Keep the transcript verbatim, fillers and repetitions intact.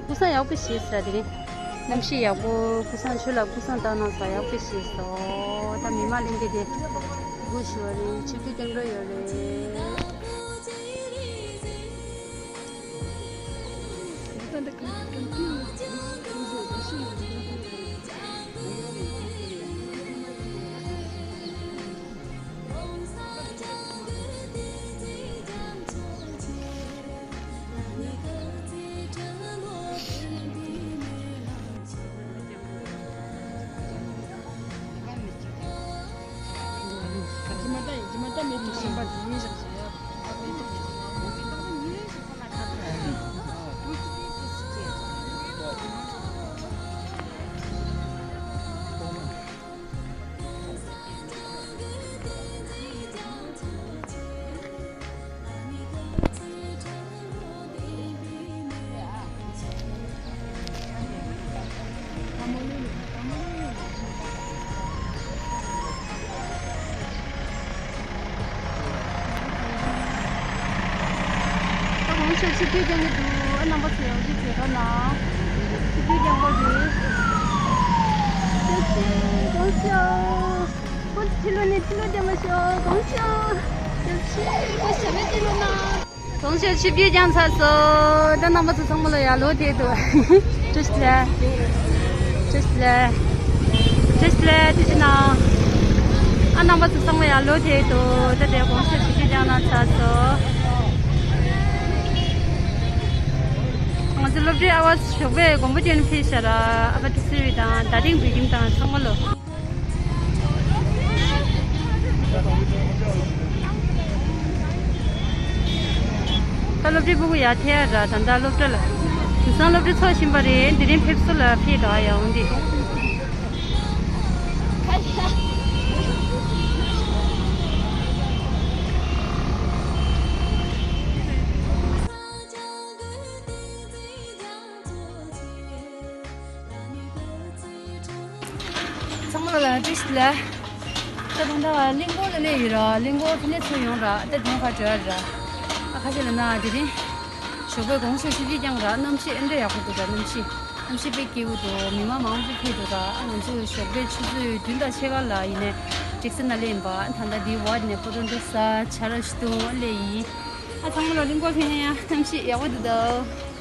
ཀུ་སང་ཡག་པོ་ཞིག་ཟ་དེ་རིང་། གནམ་གཤིས་ཡག་པོ། ཀུ་སང་ཆུ་ལ་ཀུ་སང་བཏང་ན་ས་ཡག་པོ་ཞིག་སོ། ད་མི་མང་ལེན་གི་དེ་སྒུག་ཞུ་བ་རེད། ཆིབས་བསྒྱུར་སྐྱབས་འགྲོ་ཡོད་རེད། ད་གོང་ཞབས་ཆིབས་བསྒྱུར་རྒྱག་གི་འདུག་ཨ་རྣམ་པ་ཚོ་ཡག་ཤོས་བྱེད་རོགས་གནང་། ཆིབས་བསྒྱུར་རྒྱག་པ་རེད། ཞབས་ཆིབས་གོང་ཞབས། ཁོ་ཚོ་ཕྱི་ལོགས་ནས་ཕྱི་ལོགས་བསྡད་མ་ཤོག་གོང་ཞབས། ཞབས་ཆིབས་ཁོ་ཞབས་པའི་ཕྱི་ལོགས་ན། གོང་ཞབས་ཆིབས་བསྒྱུར་བསྐྱངས་ཚར་སོང་། ད་རྣམ་པ་ཚོ་ཚང་མ་ལ་ཡར་ལོག་ཐེབས་འདུག་བཀྲ་ཤིས་བདེ་ལེགས། བཀྲ་ཤིས་བདེ་ལེགས། བཀྲ་ཤིས་བདེ་ལེགས། ཐུགས་རྗེ་གནང་། ཨ་རྣམ་པ་ཚོ་ཚང་མ་ཡར་ལོག་ཐེབས་འདུག་ད་དེ་གོང་ཞབས་ཆིབས་བསྒྱུར་བསྐྱངས་གནང་ཚར་སོང་། ང་ཚོ་སློབ་གྲྭའི་ཨ་བ་ཞོགས་པའི་དགོང་པོ་ཅན་ཕེབས་ཤག་ར། ཨ་ཕ་ཀྲི་སི་རི་དང་དར་ལྡིང་བོད་ཁྱིམ་དང་ཚང་མ་ལོ། ད་སློབ་གྲྭའི་སྤུ་གུ་ཡར་ཐེ་ཡ་ར། ད་ལྟ་སློབ་གྲྭ་ལ། དེང་སང་སློབ་གྲྭ་ཚོགས་བཞིན་པ་རེད། དེ་རིང་ཕེབས་བསུ་ལ་ཕེབས་འགྲོ་ཡ་འོང་དེ། ཚང་མ་ལ་བཀྲ་ཤིས་བདེ་ལེགས། ད་དུང་ད་གླིང་སྐོར་ལ་སླེབས་ཡོད་ར། གླིང་སྐོར་ཕ་ནས་ཚུར་ཡོང་ར། ད་དེ་ནས་ཕར་འགྲོ་ཡ་ར། ཨ་ཁ་ཤས་ལ་ན་དེ་རིང་ཞོགས་པའི་གོང་ཞབས་ཆིབས་བསྒྱུར་བསྐྱངས་ར། གནམ་གཤིས་ཨེ་འདྲ་ཡག་པོ་འདུག་ར། གནམ་གཤིས་གནམ་གཤིས་དཔེ་སྐྱིད་པོ་འདུག་མི་མང་མང་པོ་ཕེབས་འདུག་ར། ཨ་ང་ཚོ་ཞོགས་པའི་ཆུ་ཚོད་བདུན་དང་ཕྱེད་ཀ་ལ་ཡིན་ནས་ཀྲེག་སི་ན་སླེབས་ཡིན་པ། ཨ་ད་ལྟ་འདི་བར་ནས་ཕོ་བྲང་འགྲོ་ས་ཇ་ར་ཞིག་འཐུང་ཨ་སླེབས་ཡིན། ཨ་ཚང་མ་ལ་གླིང་སྐོར་ཕེབས་ན་ཡང་གནམ་གཤིས་ཡག་པོ་འདུག་ད།